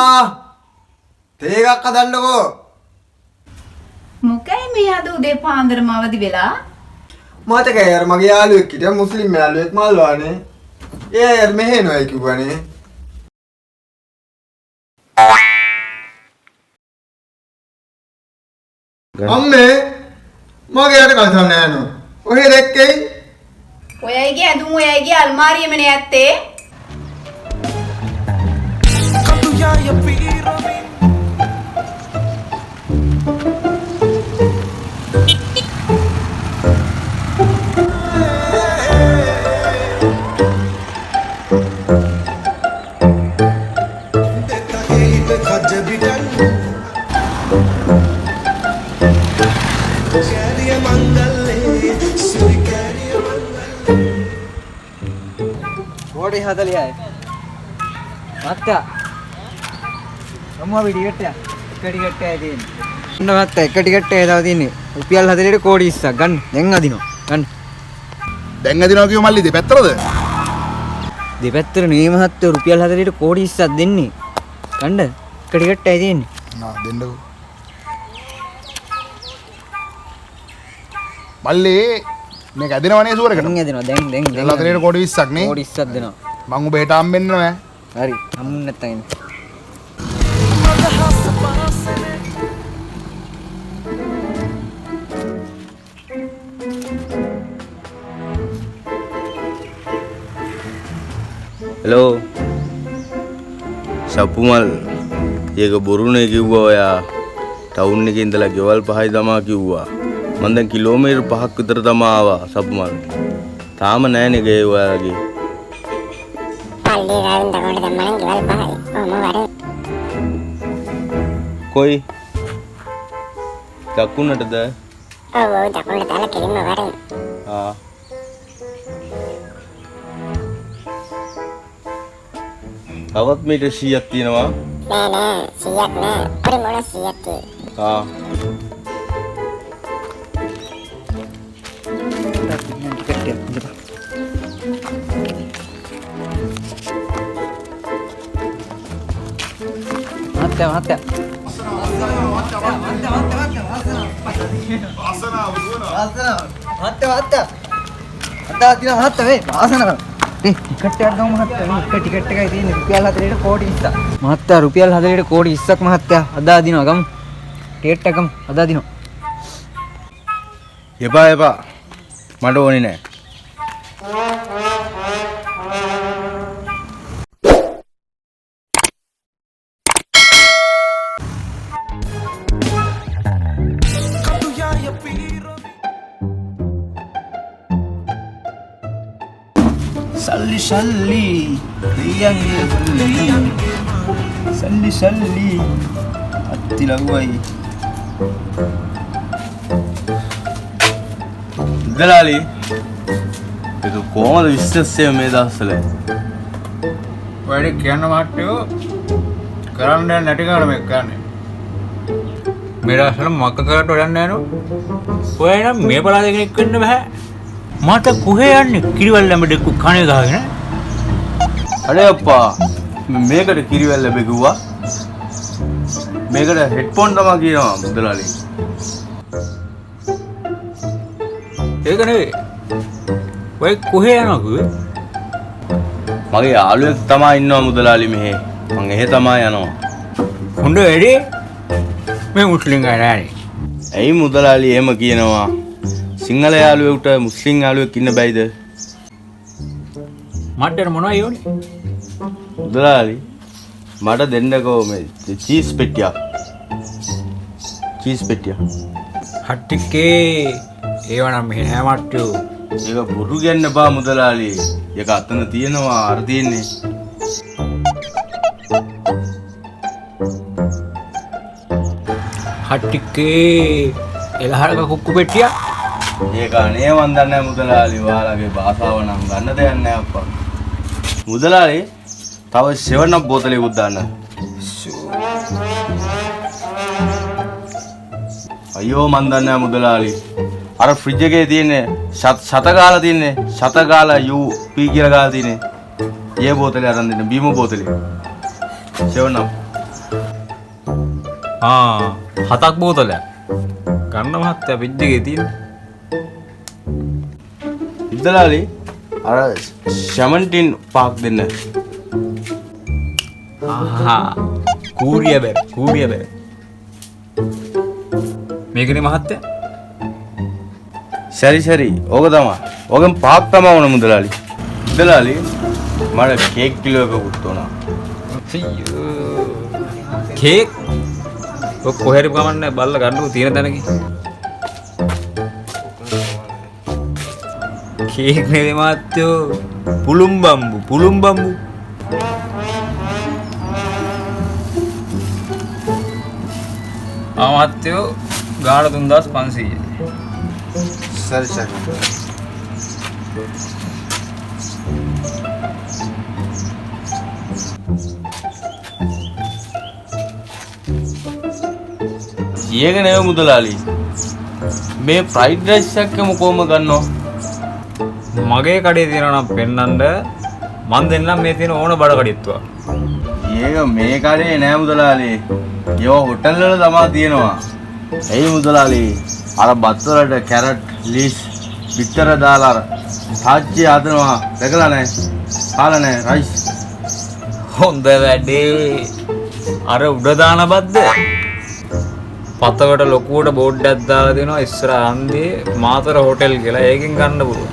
අම්මා තේ එකක් හදන්නකෝ. මොකයි මේ අද උදේ පාන්දරම අවදි වෙලා? මතකයි අර මගේ යාළුවෙක් හිටියා මුස්ලිම් යාළුවෙක් මල්වානේ. ඒ අය අර මෙහෙ එනවා කිව්වනේ. අම්මේ මගේ යට කල්සම් නෑ නෝ. ඔහෙ දැක්කේ? ඔයයිගේ ඇඳුම් ඔයයිගේ අල්මාරියෙමනේ ඇත්තේ. කෝටි 40යි. මත්තා. අම්මා අපි ටිකට් එක. එක ටිකට් එකයි තියෙන්නේ. ඔන්න මත්තා එක ටිකට් එකයි තව තියෙන්නේ. රුපියල් 40ට කෝටි 20ක් ගන්න. දැන් අදිනවා. ගන්න. දැන් අදිනවා කිව්ව මල්ලි දෙපැත්තටද? දෙපැත්තට නෙවෙයි මහත්තයෝ රුපියල් 40ට කෝටි 20ක් දෙන්නේ. ගන්න. එක ටිකට් එකයි තියෙන්නේ. නා දෙන්නකෝ. මල්ලි මේක ඇදෙනව නේ සුවරකට? දැන් ඇදෙනවා. දැන් දැන් දැන් 40ට කෝටි 20ක් නේ. කෝටි 20ක් දෙනවා. මං ඔබ හෙට හම්බෙන්න නෑ. හරි. හම්බුනේ නැත්තම් එන්න. હેલો සපුමල් ඒක බොරුනේ කිව්වා ඔයා ටවුන් එකේ ඉඳලා ගෙවල් පහයි තමා කිව්වා මං දැන් කිලෝමීටර් 5ක් විතර තමා ආවා සපුමල් තාම නෑනේ ගේ ඔයාගේ පල්ලේ රාවෙන් දකුණට දැම්මනම් ගෙවල් පහයි. ඔහොම වරේ. කොයි දකුණටද? ඔව් ඔව් දකුණට දාලා කෙලින්ම වරේ. ආ තවත් මීටර් 100ක් තියෙනවා. නෑ නෑ 100ක් නෑ. පොඩි මොන 100ක් තියෙන්නේ. ආ ටිකට් එකක් දෙපා. මහත්තයා මහත්තයා. මහත්තයා මහත්තයා. අදා දින මහත්තයා මේ වාසනාව. මේ ටිකට් එකක් ගමු මහත්තයා. මේ එක ටිකට් එකයි තියෙන්නේ රුපියල් 40ට කෝටි 20ක්. මහත්තයා රුපියල් 40ට කෝටි 20ක් මහත්තයා. අදා දිනවා ගමු. ටිකට් එක ගමු. අදා දිනවා. එපා එපා මට ඕනේ නෑ. සල්ලි සල්ලි දෙයියන්ගේ සල්ලි සල්ලි සල්ලි අත්ති ලගුවයි. දලාලි ඒක කොහමද බිස්නස් එක මේ දවස්වල? ඔයාලට කියන්න මහත්තයෝ කරන්න දෙයක් නැති කරන මේක කරන්නේ. මේ දවස්වල මක්ක කරට වැඩක් නෑ නෝ. ඔය නම් මේ පළාතේ කෙනෙක් වෙන්න බෑ. මට කොහේ යන්නේ කිරිවැල් ඇඹ දෙක්කු කනේ ගහගෙන. අනේ අප්පා මේකට කිරිවැල් ඇඹ කිව්වා. මේකට හෙඩ්ෆෝන් තමා කියනවා මුදලාලි. ඒක නෙවෙයි. ඔය කොහේ යනවා කිව්වේ? මගේ යාළුවෙක් තමා ඉන්නවා මුදලාලි මෙහෙ. මං එහෙ තමා යනවා. හොඳ වැඩේ. මේ මුස්ලිම් අය නෑනේ. ඇයි මුදලාලි එහෙම කියනවා? සිංහල යාළුවෙකුට මුස්ලිම් යාළුවෙක් ඉන්න බැයිද? මට මොනවයි ඕනේ? මුදලාලි මට දෙන්නකෝ මේ චීස් පෙට්ටියක්. චීස් පෙට්ටියක්. හට්ටිකේ ඒව නම් මෙහෙ නෑ මට්ටු. ඒක බොරු කියන්න බා මුදලාලි. ඒක අතන තියෙනවා අර තියෙන්නේ. හට්ටිකේ එලහරක කුක්කු පෙට්ටියක්. ඒක අනේ මන් දන්නේ නෑ මුදලාලි. ඔයාලගේ භාෂාව නම් ගන්න දෙයක් නෑ අප්පා. මුදලාලි තව 7 අප් බෝතලයකුත් දාන්න. අයියෝ මන් දන්නේ නෑ මුදලාලි. අර ෆ්‍රිජ් එකේ තියෙන්නේ ශත ගාලා තියෙන්නේ ශත ගාලා UP කියලා ගාලා තියෙන්නේ. ඒ බෝතලේ අරන් දෙන්න බීම බෝතලේ. 7 අප්. ආ හතක් බෝතලයක්. ගන්න මහත්තයා ෆ්‍රිජ් එකේ තියෙන. මුදලාලි අර 17 පහක් දෙන්න. ආහා කූරිය බැර කූරිය බැර. මේකනේ මහත්තයා. සරි සරි ඕක තමයි. ඕකෙන් පහක් තමයි ඕන මුදලාලි. මුදලාලි මට කේක් කිලෝ එකකුත් ඕන. අයියෝ කේක් ඔය කොහේ හරි ගමන්නේ බල්ලා ගන්නකෝ තියෙන තැනකින්. කේක් නෙවෙයි මහත්තයෝ පුළුම් බම්බු පුළුම් බම්බු. ආ මහත්තයෝ ගාන 3500. සරි සරි. ඒක නෙවෙයි මුදලාලි. මේ ෆ්‍රයිඩ් රයිස් එකක්ම කොහොම ගන්නව? මගේ කඩේ තියෙනවා නම් පෙන්නන්න මං දෙන්නම් මේ තියෙන ඕන බඩ කඩਿੱතුවක්. ඒක මේ කඩේ නෑ මුදලාලි. ඒවා හොටල් වල තමා තියෙනවා. එයි මුදලාලි අර බත් වලට කැරට් ලිස් විතර දාලා අර සාජ්ජි හදනවා දැකලා නෑ. කාලා නෑ රයිස්. හොඳ වැඩේ. අර උඩ දාන බද්ද පතවට ලොකුවට බෝඩ් එකක් දාලා දෙනවා ඉස්සර හන්දියේ මාතර හොටෙල් කියලා. ඒකෙන් ගන්න පුළුවන්.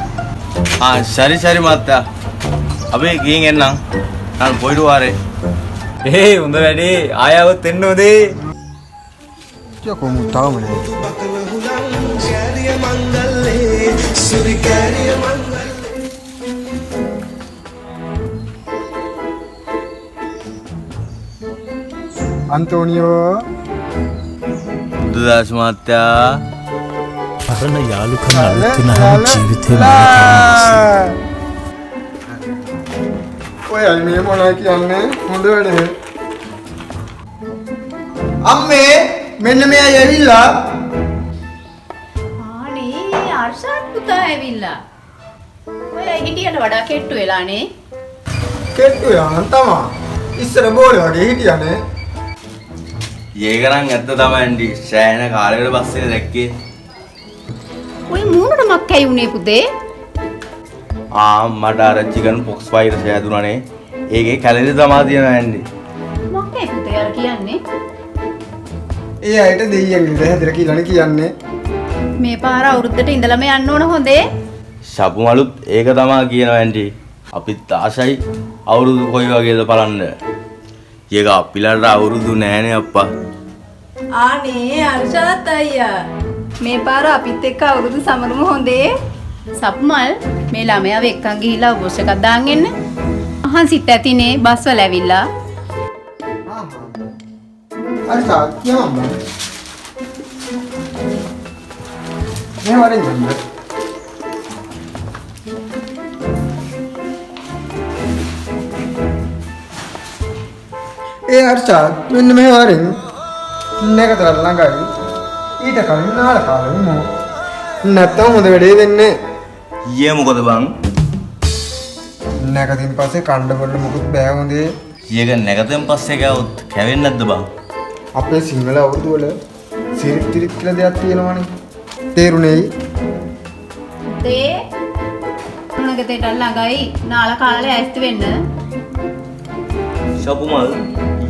ආ සරි සරි මහත්තයා. අපි ගිහින් එන්නම්. நான் போயிட்டு வாரேன். ඒ හොඳ වැඩේ. ආය આવත් එන්න හොඳේ. යකෝ මු තාම නෑ. අන්තෝනියෝ බුදුදාස් මහත්තයා පරණ යාළුකම අලුත් වෙනහම ජීවිතේ මොන තරම් ඔය අය මේ මොනවා කියන්නේ හොඳ වැඩේ. අම්මේ මෙන්න මේ අය ඇවිල්ලා. අනේ අර්ෂාත් පුතා ඇවිල්ලා. ඔය අය හිටියට වඩා කෙට්ටු වෙලානේ. කෙට්ටු වෙලා නම් තමා. ඉස්සර බෝලේ වගේ හිටියානේ. ඒක නම් ඇත්ත තමයි ඇන්ඩි. සෑහෙන කාලයකට පස්සේ දැක්කේ. ඔය මූණට මක් ඇයි උනේ පුතේ? ආ මට අර චිකන් පොක්ස් වෛරස් හැදුනානේ. ඒකේ කැලරි තමා තියෙනවා ඇන්ඩි. මොකක් ඇයි පුතේ අර කියන්නේ? ඒ අයට දෙයියන් ඉඳ හැදලා කියලානේ කියන්නේ. මේ පාර අවුරුද්දට ඉඳලම යන්න ඕන හොඳේ. සපුමලුත් ඒක තමා කියනවා ඇන්ඩි. අපිත් ආසයි අවුරුදු කොයි වගේද බලන්න. ඒක අපිලට අවුරුදු නෑනේ අප්පා. අනේ අර්ෂාත් අයියා මේ පාර අපිත් එක්ක අවුරුදු සමරමු හොඳේ. සප්මල් මේ ළමයාව එක්කන් ගිහිල්ලා බොස් එකක් දාන් එන්න. අහන් සිත් ඇතිනේ බස් වල ඇවිල්ලා. අර්ෂාත් යමන් බං. මේ වරෙන් යන්න. ඒ අර්ෂාත් මෙන්න මේ වරෙන් නැකතර ළඟයි. ඊට කලින් නාල කාලෙ මෝ. නැත්තම් හොඳ වැඩේ වෙන්නේ. ඊයේ මොකද බං? නැකතින් පස්සේ කණ්ඩ බොන්න මොකුත් බෑ හොඳේ. ඊයක නැකතෙන් පස්සේ ගාවොත් කැවෙන්නේ නැද්ද බං? අපේ සිංහල අවුරුදු වල සිරිත් තිරිත් කියලා දෙයක් තියෙනවනේ. තේරුණේයි? පුතේ මොනකටද ළඟයි නාල කාලේ ඇස්ති වෙන්න. සපුමල්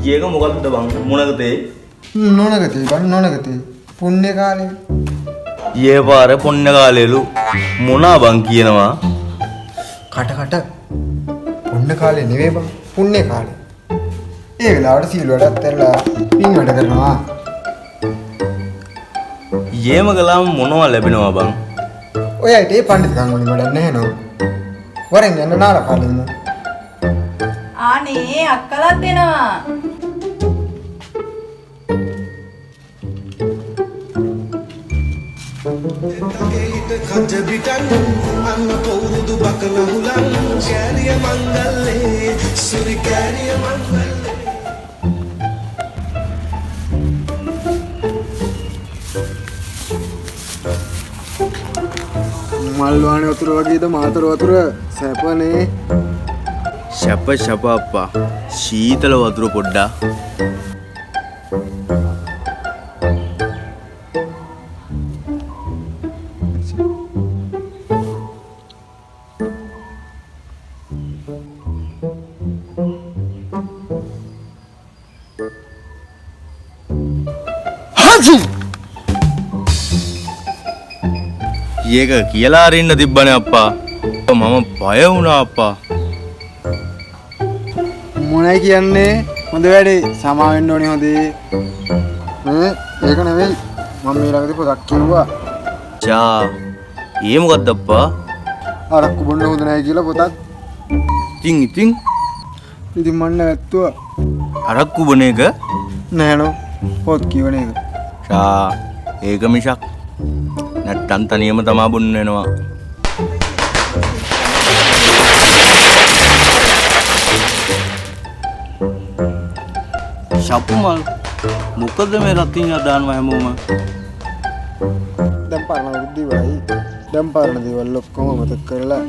ඊයක මොකද්ද බං මොනකතේ? නොනකතේ බං නොනකතේ. පුණ්‍ය කාලේ. ඊයේ පාර පුණ්‍ය කාලේලු මොනා බං කියනවා? කට කට පුණ්‍ය කාලේ නෙවෙයි බං පුණ්‍ය කාලේ. ඒ වෙලාවට සීල වැඩත් ඇරලා පින් වැඩ කරනවා. ඊයේම කළාම මොනවා ලැබෙනවා බං? ඔය අයට ඒ පඬිතුකම් වලින් වැඩක් නැහැ නෝ. වරෙන් යන්න නාල කාලේ ඉන්න. අනේ අක්කලත් එනවා. මල්වානේ වතුර වගේද මාතර වතුර සැපනේ. සැප සැප අප්පා. සීතල වතුර පොඩ්ඩක්. ඒක කියලා අරින්න තිබ්බනේ අප්පා. මම බය වුණා අප්පා. මොනයි කියන්නේ? හොඳ වැඩේ සමා වෙන්න ඕනේ හොඳේ. මේ ඒක නෙවෙයි. මම මේ ළඟදී පොතක් කිව්වා. චා. ඒ මොකද්ද අප්පා? අරක්කු බොන්න හොඳ නැහැ කියලා පොතක්. ඉතින් ඉතින් ඉතින් මන් නැවැත්තුවා. අරක්කු බොන එක? නෑ නෝ. පොත් කියවන එක. චා ඒක මිසක් නැත්තම් තනියම තමා බොන්න වෙනවා. ශප්පුමල් මොකද මේ රතින් දානවා හැමෝම? දැන් පරණ අවුරුද්ද ඉවරයි. දැන් පරණ දේවල් ඔක්කොම අමතක කරලා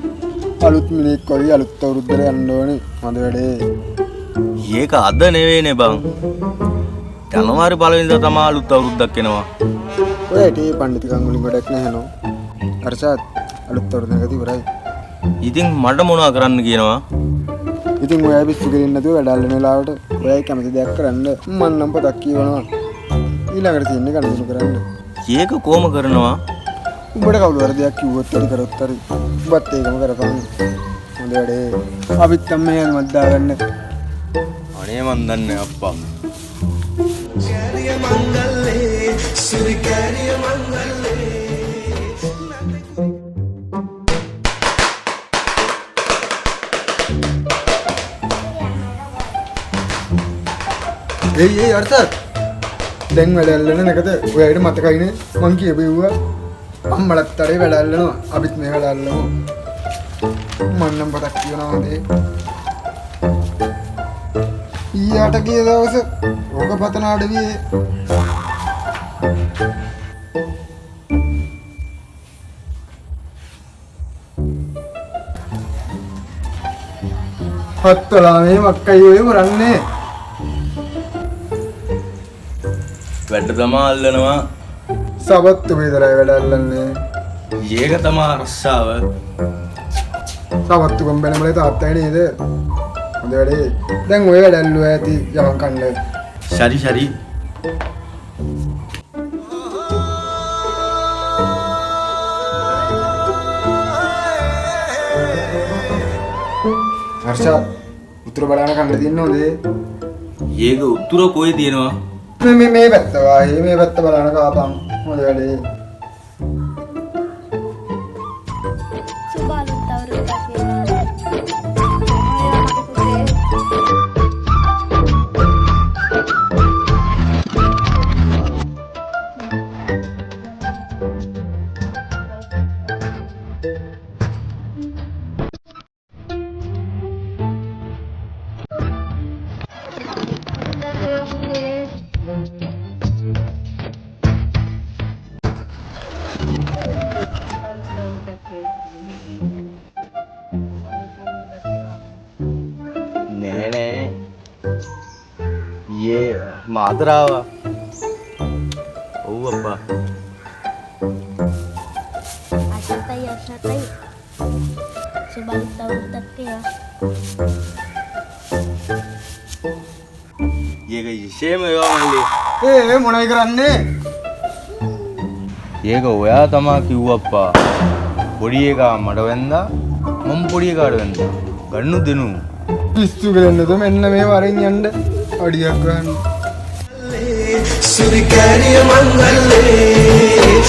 අලුත් මිනිහෙක් වගේ අලුත් අවුරුද්දට යන්න ඕනේ. හොඳ වැඩේ. ඒක අද නෙවෙයිනේ බං. ජනවාරි පළවෙනිදා තමා අලුත් අවුරුද්දක් එනවා. ඔය ඇටේ පණ්ඩිතකම් වලින් වැඩක් නැහැ නෝ. අර්ෂාද් අලුත් අවුරුද්ද ඉවරයි. ඉතින් මට මොනවා කරන්න කියනවා? ඉතින් ඔය පිස්සු කෙලින් නැතුව වැඩ අල්ලන වෙලාවට ඔයයි කැමති දෙයක් කරන්න. මං නම් පොතක් කියවනවා. ඊළඟට තියෙන්නේ ගණන් කරන්න. ඒක කොහොම කරනවා? උඹට කවුරු හරි දෙයක් කිව්වොත් හරි කරොත් හරි උඹත් ඒකම කරපන්. හොඳ වැඩේ. අපිත් නම් මේ යන්නත් දාගන්න. අනේ මන් දන්නේ අප්පා. ඒයි ඒයි අර්ථත් දැන් වැඩ අල්ලන නැකද ඔයාට මතකයිනේ මං කියපු ඉව්වා අම්මලත් අරේ වැඩ අල්ලනවා අපිත් මේ වැඩ අල්ලමු මං නම් පොතක් කියනවා හොඳේ ඊයට ගිය දවස ඕක පතන අඩවියේ හත්වලා මේ මක්කයි ඔය කරන්නේ වැඩ තමා අල්ලනවා. සවත්තු විතරයි වැඩ අල්ලන්නේ. ඒක තමා රස්සාව. සවත්තු කොම්බැන මොලේ තාත්තයි නේද? හොඳ වැඩේ. දැන් ඔය වැඩ ඇල්ලුවා ඇති යමන් කන්න. සරි සරි. හර්ෂා උතුර බලන කන්න තියෙන්න හොඳේ. ඒක උතුර කොහේ තියෙනවා? මේ මේ පැත්ත වාහේ මේ පැත්ත බලන කාපන්. හොඳ වැඩේ. සුබ අලුත් අවුරුද්දක් වේවා. නෑ නෑ. ඊයේ මාතර ආවා. ඔව් අප්පා. අර්ෂාතයි අර්ෂාතයි සුබ අලුත් අවුරුද්දක් වේවා. ඒක විශේෂම ඒවා මල්ලි. ඒ ඒ මොනයි කරන්නේ? ඒක ඔයා තමා කිව්වා අප්පා. පොඩි එකා මට වැන්දා මම පොඩි එකාට වැන්දා. ගන්නු දෙනු. පිස්සු කෙලෙන්නද මෙන්න මේ වරෙන් යන්න අඩියක් ගන්න. සුරිකෑරිය මංගල්ලේ.